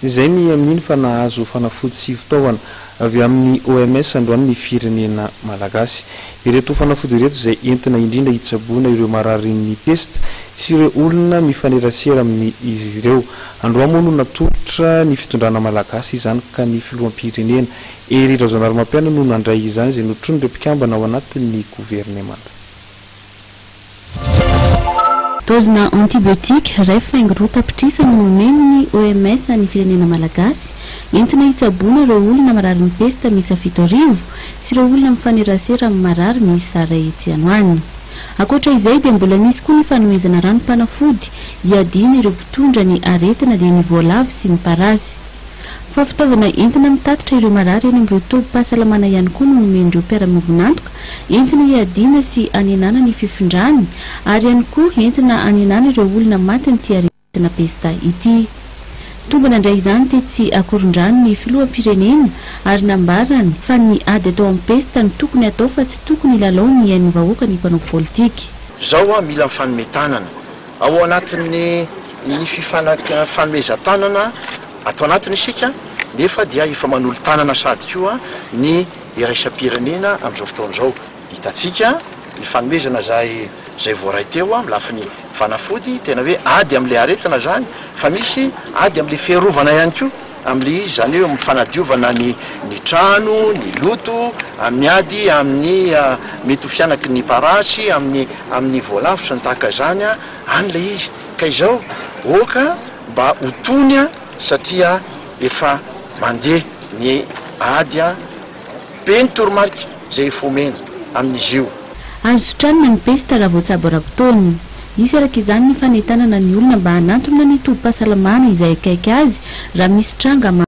Izay ny amin'iny fa nahazo fanafody sy fitaovana avy amin'ny OMS androany ny firenena malagasy. Ireto fanafody ireto izay entina indrindra hitsaboana ireo mararin'ny pesta sy ireo olona mifanerasera amin'izy ireo. Androany moa no natolotra ny fitondrana malagasy izany ka ny filoham-pirenena Hery Rajaonarimampianina no nandray izany izay notronin'ireo mpikambana ao anatin'ny governemanta. Dozina antibiotique iray faingo roa tapitrisa no nomen'ny OMS ny firenena malagasy entina hitsaboana ireo olona mararin'ny pesta miisa 7000 sy ireo olona mifanerasera amin'ny marary miisa iray etsy any ho any. Ankoatra izay dia mbola nisy koa ny fanomezana ranom-panafody hiadiana ireo mpitondra ny aretina dia ny voalavo sy ny parasy. Fa fitaovana entina mitatitra ireo marary eny amin'ireo tobim-pahasalamana ihany koa no nomen'ireo mpiara-miombon'antoka entina hiadiana sy hanenana ny fifindrany ary ihany koa entina hanenana ireo olona matin'ity aretina pesta ity. Tonga nandray izany tetsy Akorondrano ny filoham-pirenena ary nambarany fa ny ady atao amin'ny pesta no tokony hatao fa tsy tokony hilalao ny ain'ny vahoaka ny mpanao politika. Zao mila mifanome tanana. Ao anatin'ny ny fifanomezan-tanana ato anatiny isika nefa dia efa manolo-tanana sahady koa ny iraisam-pirenena amin'izao fotoana izao. Hitantsika ny fanomezana izay izay voaray teo amin'ny lafiny fanafody, tena hoe ady amin'ilay aretina izany fa misy ady amin'ilay fiarovana ihany koa amin'ilay izy, izany hoe amin'ny fanadiovana ny ny trano, ny loto, amin'ny ady amin'ny mety ho fihanaky ny parasy, amin'ny amin'ny voalavo sy ny tahaka izany, any ilay izy. Ka izao, aoka mba ho tony satria efa mandeha ny ady, be ny toromarika izay efa omena amin'izy io. Azo sitranina ny pesta raha voatsabo ara-potoana. Hisy araka izany ny fanentanana ny olona mba hanantona ny tobim-pahasalamana izay akaiky azy raha misy tranga.